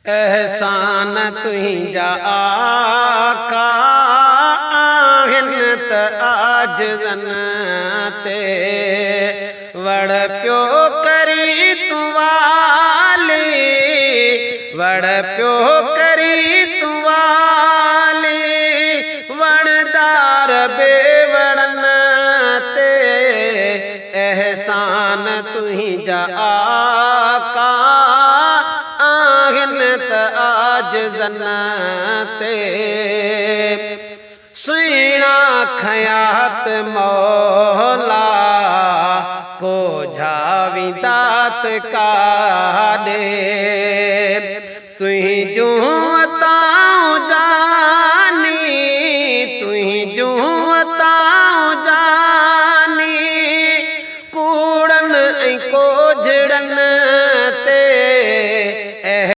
احسان تنهنجا آقا آهن ته عاجزن تي، وڙ پيو ڪرين تون والي، وڙ پيو ڪرين تون والي، وڻدار بي وڙن تي، احسان تنهنجا آقا آهن ته عاجزن تي. سهڻا خيات مولا ڪو جھاويندات ڪاڏي، تنهنجي.